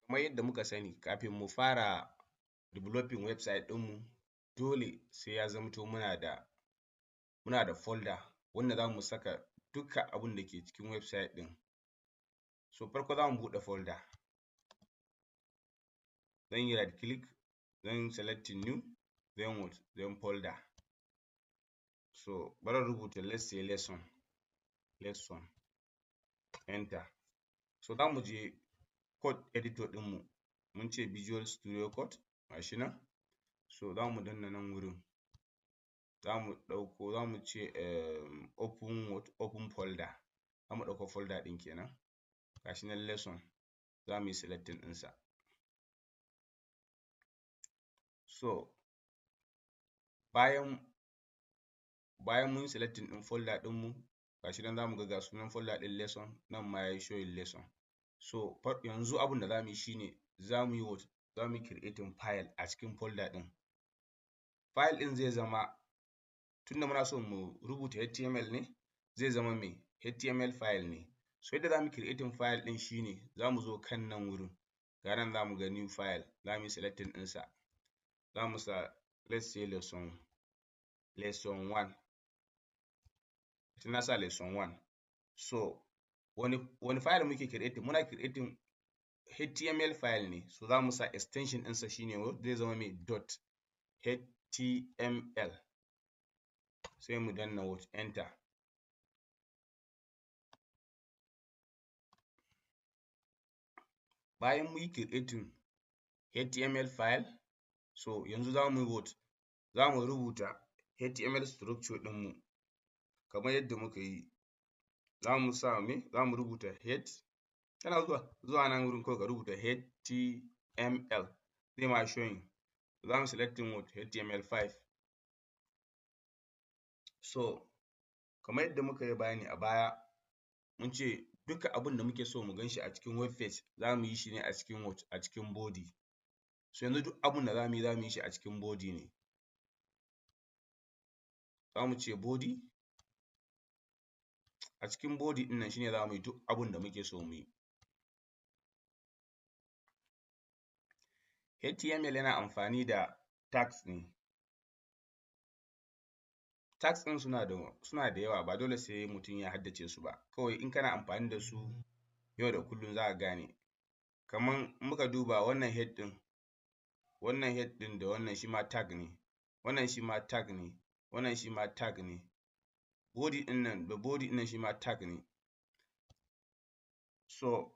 Kamar yadda muka sani, kafin mu fara developing website ɗinmu, dole sai ya zamto muna da folder wanda za mu saka duka abun da ke cikin website ɗin. So farko za mu buɗe folder, zan yi right click, zan selecting new, then what? Then folder. So bari in rubuta, let's say, lesson, lesson, enter. So za mu je code editor ɗinmu, mun ce Visual Studio Code, ga shi nan. So za mu danna nan wurin, za mu ɗauko, za mu ce open what? Open folder. Za mu ɗauko folder ɗin kenan, ga shi nan lesson, za mu yi selecting ɗinsa. So bayan mun yi selecting ɗin folder ɗinmu, ga shi nan za mu ga ga sunan folder ɗin lesson, nan ma ya yi showing lesson. So yanzu abin da za mu yi shi ne za mu yi what? Za mu yi creating file a cikin folder ɗin. File ɗin zai zama, tunda muna so mu rubuta HTML ne, zai zama me? HTML file ne. So yadda za mu creating file ɗin shi ne za mu zo kan nan wurin, ga nan za mu ga new file, za mu yi selecting ɗinsa, za mu sa, let's say, lesson, lesson 1. Na sa lesson 1. So wani file muke creating? Muna creating HTML file ne, so za mu sa extension ɗinsa shine zai zama mai .html, sai mu danna what? Enter. Bayan mun yi creating HTML file, so yanzu za mu yi what? Za mu rubuta HTML structure ɗinmu kamar yadda muka yi. Za mu sa me? Za mu rubuta h, kana zuwa nan wurin kawai ka rubuta HTML, zai ma showing. Za mu selecting what? HTML5. So kamar yadda muka yi bayani a baya, mun ce duka abin da muke so mu gan shi a cikin web page, za mu yi shi ne a cikin what? A cikin body. So yanzu duk abin da za mu yi, za mu yi shi a cikin body ne. Za mu ce body. A cikin body ɗin nan shine za mu yi duk abin da muke so mu yi. HTML yana amfani da tags ne. Tags ɗin suna da yawa, ba dole sai mutum ya haddace su ba, kawai in kana amfani da su yau da kullum za ka gane. Kaman in muka duba wannan head ɗin, wannan head ɗin da wannan shi ma tag ne, wannan shi ma tag ne, wannan shi ma tag ne, body ɗin nan da body ɗin nan shi ma tag ne. So